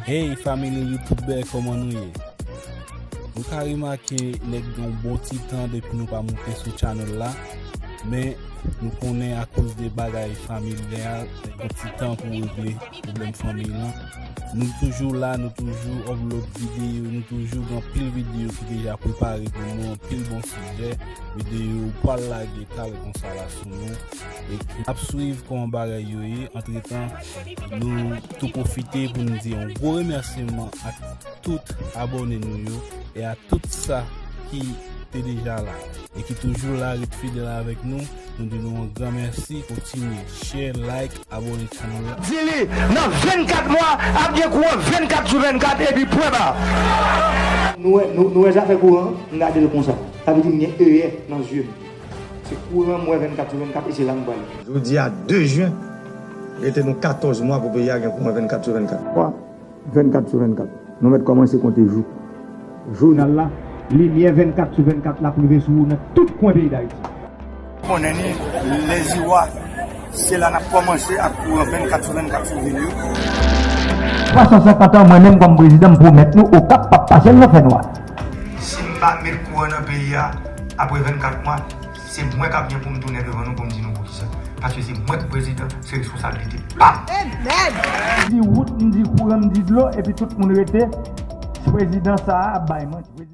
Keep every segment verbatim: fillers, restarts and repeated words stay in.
Hey, family YouTuber, kòman nou ye? Nou ka remake nèg gen yon bon ti tan depi nou pa monte sou channel la, men nou konnen akoz de bagay familyal, nèg gen ti tan pou regle pwoblèm fanmiy lan. Nou toujou la, nou toujou upload videyo, nou toujou gen anpil videyo ki deja prepare pou nou, anpil bon sijè, videyo pral lage talè konsa la sou nou. E ki ap swiv kòman bagay yo ye. Antretan, nou tou pwofite pou nou di yon gwo remèsiman ak tout abòne nou yo e a tout sa ki te deja la e ki toujou la, ret fidèl avèk nou. Nou di nou yon gran mèsi. Kontinye share, like, abòne channel la. Di li, nan vennkat mwa, ap gen kouran vennkat sou vennkat, epi pwen ba. Nou wè, nou, nou wè zafè kouran, m gade l konsa. Sa vle di m gen eyè nan zye m. Se kouran m wè vennkat sou vennkat e se la m prale. Jodi a de jen, rete nou katòz mwa pou peyi a gen kouran vennkat sou vennkat. Vennkat sou vennkat. Nou mèt kòmanse konte jou. Jounal la, limyè vennkat sou vennkat la ap rive sou ou nan tout kwen peyi Dayiti. Konnen ni lèziwa, se la n ap kòmanse ak kouran vennkat sou vennkat sou vil yo. Twa san senkant an, mwen menm kòm prezidan, m pwomèt nou, Okap p ap pase l nan fènwa. Si m pa met kouran nan peyi a, apre vennkat mwa, se mwen k ap gen pou m tounen devan nou pou m di nou poukisa. Paske se mwen ki prezidan, se responsablite pa m. M di wout, m di kouran, m di dlo, epi tout moun rete, prezidan sa a ap bay manti.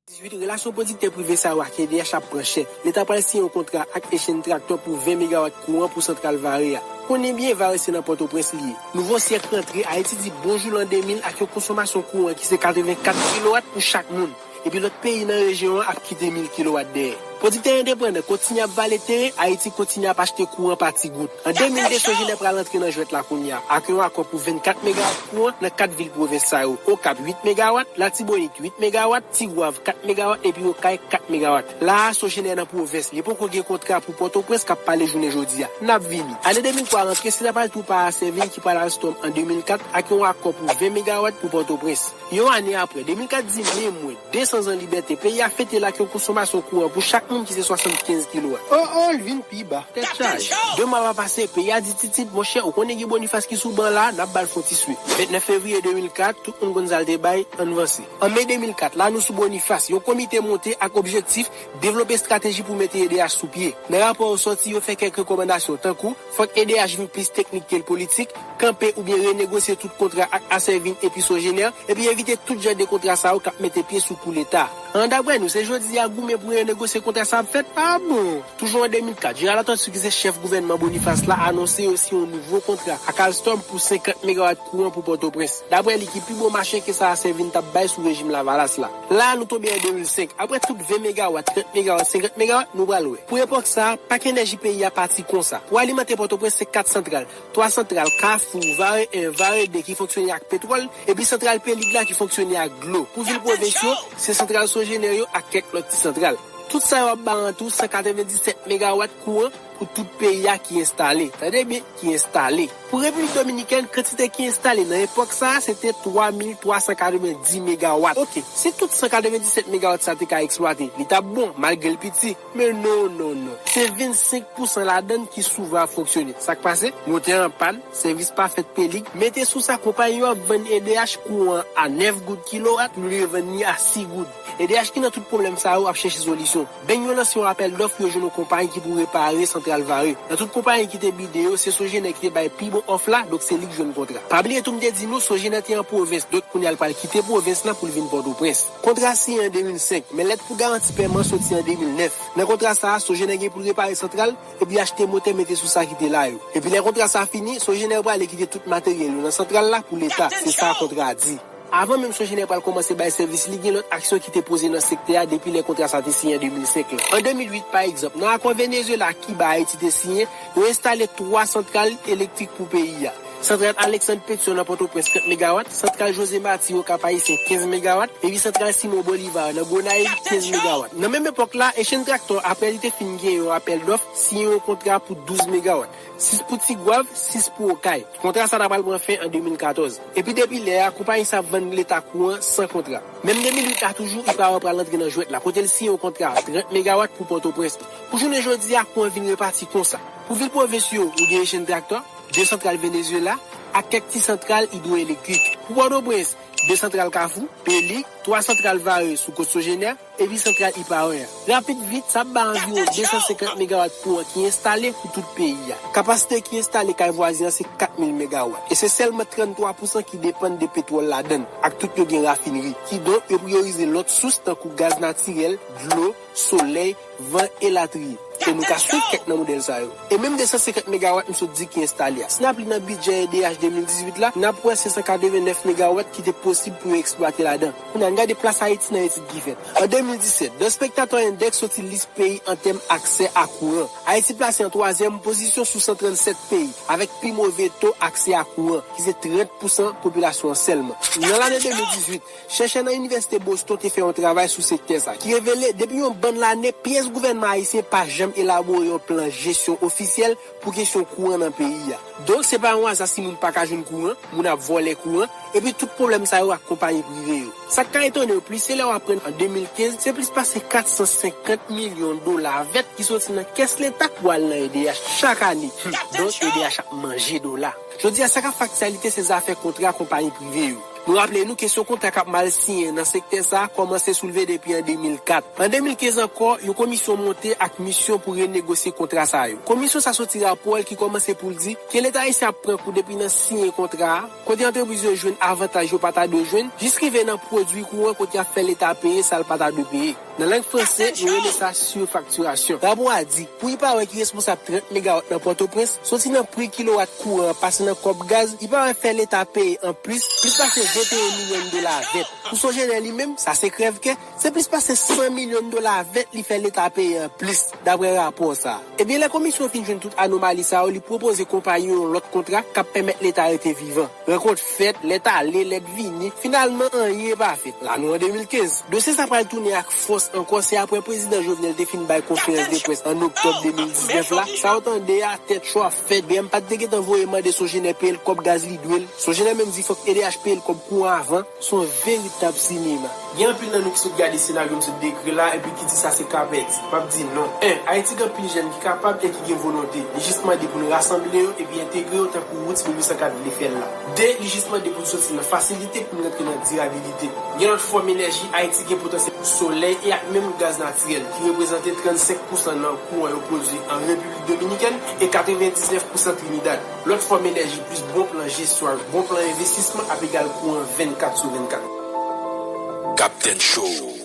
Dizuit, relasyon pwodiktè prive sa yo ak E D H ap pran chè. Leta pral siyen yon kontra ak Echenn Tractor pou ven megawat kouran pou santral Vare a. Konnen byen, Vare se nan Pòtoprens li ye. Nouvo syèk rantre, Ayiti di bonjou lan de mil ak yon konsomasyon kouran ki se katrevenkat kilowat pou chak moun. Epi lòt peyi nan rejyon an ap kite mil kilowat dèyè. Pwodiktè endepandan kontinye ap vale teren, Ayiti kontinye ap achte kouran pa ti gout. An de mil de, Sogener pral antre nan jwèt la kounye a, ak yon akò pou vennkat megawat kouran nan kat vil pwovens sa yo: Okap uit megawat, Latibonit uit megawat, Tigwav kat megawat, epi Okay kat megawat. La a, Sogener nan pwovens, li poko gen kontra pou Pòtoprens k ap pale jounen jodi a. N ap vini. Ane de mil twa rantre, se ta pral tou pa Asèvin ki pral Alstom an de mil kat ak yon akò pou ven megawat pou Pòtoprens. Yon ane apre, de mil kat di, men mwen, de san zan libète, peyi a fete l ak yon konsomasyon kouran pou chak moun ki se swasannkenz kilowat. Oh oh, l vin pi ba. Tèt chaje. De mwa pa pase, peyi a di titit, monchè, ou konnen gen Bonifas ki sou ban la, n ap ba l fon ti swe. Ventnèf fevriye de mil kat, tout moun konn sa l te bay, ann vanse. An me de mil kat, la nou sou Bonifas, yon komite monte ak objektif devlope estrateji pou mete E D H sou pye. Nan rapò yo sòti, yo fè kèk rekòmandasyon, tankou, fòk E D H vin plis teknik ke l politik, kanpe oubyen renegosye tout kontra ak Asèvin epi Sogener, epi evite tout jan de kontra sa yo k ap mete pye sou kou Leta. An, daprè nou, se jodi a goumen pou renegosye kontra sa ap fèt? A bon! Toujou an de mil kat, Jeral Atlantique, ki se chèf gouvènman Bonifas la, anonse yo siyen yon nouvo kontra ak Alstom pou senkant megawat kouran pou Pòtoprens. Daprè li, ki pi bon mache ke sa Asèvin t ap bay sou rejim Lavalas la. La a, nou tonbe an de mil senk. Apre tout ven megawat, trant megawat, senkant megawat, nou pral wè. Pou epòk sa a, pak enèji peyi a pati konsa. Pou alimante Pòtoprens, se kat santral. Twa santral, Kafou, Vare en, Vare de, ki fonksyone ak petwòl, epi santral Pelig la ki fonksyone ak dlo. Pou vil pwovens yo, se santral Sogener yo ak kèk lòt ti santral. Tout sa yo ap bay an tou san katrevenndisèt megawat kouran pou tout peyi a ki enstale. Tande byen, ki enstale. Pou Repiblik Dominikèn, kantite ki enstale nan epòk sa a, se te twa mil twa san katrevenndis megawat. Oke, si tout san katrevenndisèt megawat sa te ka eksplwate, li t ap bon, malgre l piti. Men non, non, non. Se vennsenk pousan ladan l ki souvan ap fonksyone. Sa k pase? Motè an pàn, sèvis pa fèt Pelig. Mete sou sa, konpayi yo ap vann E D H kouran a nèf goud kilowat, pou li revann li a sis goud. E D H ki nan tout pwoblèm sa yo ap chèche solisyon. Beng yo lanse yon apèl dòf pou yo jwenn yon konpayi ki pou repare santral Vare. Nan tout konpayi ki te bide yo, se Sogener ki te bay pi bon òf la, donk se li k jwenn kontra. Pa bliye tou, m te di nou, Sogener te an pwovens, donk kounye a l pral kite pwovens lan pou l vin Pòtoprens. Kontra siyen an de mil senk, men lèt pou garanti pèman soti an de mil nèf. Nan kontra sa a, Sogener gen pou l repare santral, epi achte motè mete sou sa ki te la yo. Epi lè kontra sa a fini, Sogener prale kite tout materyèl yo nan santral la pou Leta. Se sa kontra a di. Avan menm Sogener pral kòmanse bay sèvis li, gen lòt aksyon ki te poze nan sektè a depi lè kontra sa te siyen an de mil senk lan. An de mil uit, pa egzanp, nan akò Venezuela, Kiba, Ayiti te siyen, yo enstale twa santral elektrik pou peyi a. Santral Alexandre Pétion nan Pòtoprens, trant megawat, santral José Marti Okap Ayisyen, kenz megawat, epi santral Simon Bolivar nan Gonayiv, kenz megawat. Nan menm epòk la, Echenn Tractor, apre li te fin gen yon apèl dòf, siyen yon kontra pou douz megawat, sis pou Tigwav, sis pou Okay. Kontra sa ta pral pran fen an de mil katòz. Epi depi lè a, konpayi sa ap vann leta kouran san kontra. Menm de mil uit la toujou, Ipawa pral antre nan jwèt la, kote l siyen yon kontra trant megawat pou Pòtoprens. Pou jounen jodi a, kouran vin repati konsa. Pou vil pwovens yo, ou gen Echenn Tractor, de santral Venezuela, ak kèk ti santral idwoelektrik. Pou Pòtoprens, de santral Kafou, Pelig, twa santral Vare sou Kot Sogener, epi santral Ipawa a. Rapid vit, sa ap bay anviwon de san senkant megawat kouran ki enstale pou tout peyi a. Kapasite ki enstale kay vwazen an se kat mil megawat. E se sèlman tranntwa pousan ki depann de petwòl ladan l, ak tout yo gen rafinri. Kidonk, yo priyorize lòt sous tankou gaz natirèl, dlo, solèy, van, elatriye. E nou ka swiv kèk nan modèl sa yo. E menm de san senkant megawat m sot di ki enstale a, si n ap li nan bidjè E D H de mil dizuit la, n ap wè senk san katrevennnèf megawat ki te posib pou yo eksplwate ladan. Kounye a, n gade plas Ayiti nan etid ki fèt. An de mil disèt, The Spectator Index soti lis peyi an tèm aksè a kouran. Ayiti plase an twazyèm pozisyon sou san trannsèt peyi, avèk pi move to aksè a kouran, ki se trant pousan popilasyon an sèlman. Nan lane de mil dizuit, chèchè nan Inivèsite Boston te fè yon travay sou sektè sa, ki revele, depi yon bann lane, pyès gouvènman ayisyen pa janm elabore yon plan jesyon ofisyèl pou kesyon kouran nan peyi a. Donk, se pa yon aza si moun pa ka jwenn kouran, moun ap vòlè kouran, epi tout pwoblèm sa yo ak konpayi prive yo. Sa k ka etone w plis, se lè w aprann an de mil kenz, se plis pase kat san senkant milyon dola vèt ki soti nan kès leta pou al nan E D H chak ane. Donk, E D H ap manje dola. Jodi a, sa k ap fè aktyalite se zafè kontra konpayi prive yo. Nou raple nou kesyon kontra k ap mal siyen nan sektè sa a kòmanse soulve depi an de mil kat. An de mil kenz ankò, yon komisyon monte ak misyon pou renegosye kontra sa yo. Komisyon sa soti rapò l ki kòmanse pou l di ke Leta ayisyen ap pran kou depi nan siyen kontra a, kote antrepriz yo jwenn avantaj yo pa ta dwe jwenn, jis rive nan pwodui kouran kote y ap fè Leta peye sa l pa ta dwe peye. Nan lang franse, yo rele sa surfacturation. Rapò a di, pou Ipawa ki responsab trant megawat nan Pòtoprens, soti nan pri kilowat kouran an pase nan kòb gaz, Ipawa fè Leta peye anplis, plis pase venteyen milyon dola vèt. Pou Sogener li menm, sa se krèvkè, se plis pase san milyon dola vèt li fè Leta peye anplis, dapre rapò sa a. Ebyen, lè komisyon fin jwenn tout anomali sa yo, li pwopoze konpayi yo yon lòt kontra k ap pèmèt Leta rete vivan. Rankont fèt, lèt ale, lèt vini, finalman, anyen pa fèt. La nou an de mil kenz. Dosye sa pral tounen ak fòs ankò, se apre Prezidan Jovenel te fin bay konferans de près an oktòb de mil diznèf la. Sa w tande a, tèt cho ap fèt. B M pa t te gentan voye mande Sogener peye l kòb gaz li dwe l. Sogener menm di fòk E D H peye l kòb kouran avan. Se yon veritab sinema. Gen anpil nan nou ki sot gade senaryo m sot dekri la epi ki di sa se ka pèdi. M ap di non. En, Ayiti gen anpil jèn ki kapab e ki gen volonte. Li jis mande pou n rasanble yo epi entegre yo tankou Roots mil uit san kat vle fè l la. De, li jis mande pou n soti nan fasilite pou n rantre nan dirabilite. Gen lòt fòm enèji, Ayiti gen potansyèl pou solèy e ak menm gaz natirèl, ki reprezante trannsenk pousan nan kouran yo pwodui an Repiblik Dominikèn e katrevendiznèf pousan Trinidad. Lòt fòm enèji plis bon plan jesyon ak bon plan envestisman ap egal kouran vennkat sou vennkat. Captain Show.